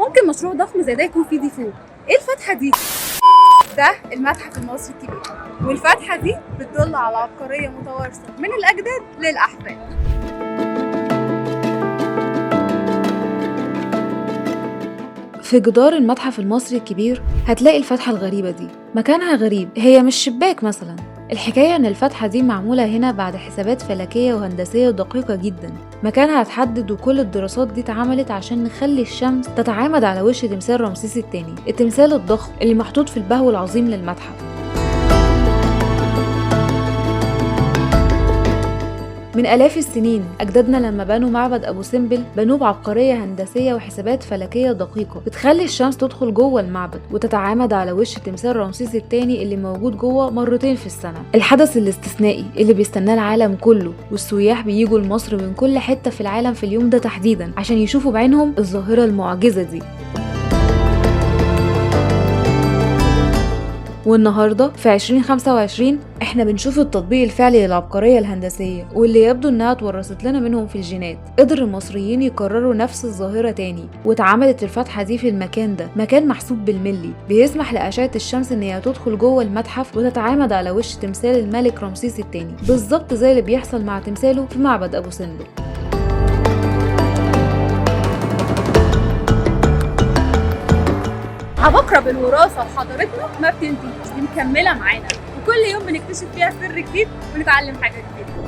ممكن مشروع ضخم زي ده يكون فيه défaut؟ ايه الفتحة دي؟ ده المتحف المصري الكبير، والفتحة دي بتدل على عبقرية متوارثه من الاجداد للاحفاد. في جدار المتحف المصري الكبير هتلاقي الفتحة الغريبة دي، مكانها غريب، هي مش شباك مثلا. الحكاية إن الفتحة دي معمولة هنا بعد حسابات فلكية وهندسية دقيقة جدا، مكانها اتحدد وكل الدراسات دي اتعملت عشان نخلي الشمس تتعامد على وش تمثال رمسيس الثاني، التمثال الضخم اللي محطوط في البهو العظيم للمتحف. من آلاف السنين أجدادنا لما بنوا معبد أبو سمبل بنوه بعبقرية هندسية وحسابات فلكية دقيقة بتخلي الشمس تدخل جوه المعبد وتتعامد على وش تمثال رمسيس الثاني اللي موجود جوه مرتين في السنة. الحدث الاستثنائي اللي بيستناه العالم كله، والسياح بييجوا لمصر من كل حتة في العالم في اليوم ده تحديدا عشان يشوفوا بعينهم الظاهرة المعجزة دي. والنهاردة في 2025 احنا بنشوف التطبيق الفعلي للعبقرية الهندسية واللي يبدو انها اتورثت لنا منهم في الجينات. قدر المصريين يكرروا نفس الظاهرة تاني، واتعملت الفتحة دي في المكان ده، مكان محسوب بالملي بيسمح لأشعة الشمس ان هي تدخل جوه المتحف وتتعامد على وش تمثال الملك رمسيس الثاني، بالظبط زي اللي بيحصل مع تمثاله في معبد أبو سمبل. عباقرة بالوراثة لحضارتنا ما بتنتهيش، دي مكملة معانا، وكل يوم بنكتشف فيها سر جديد ونتعلم حاجة جديدة.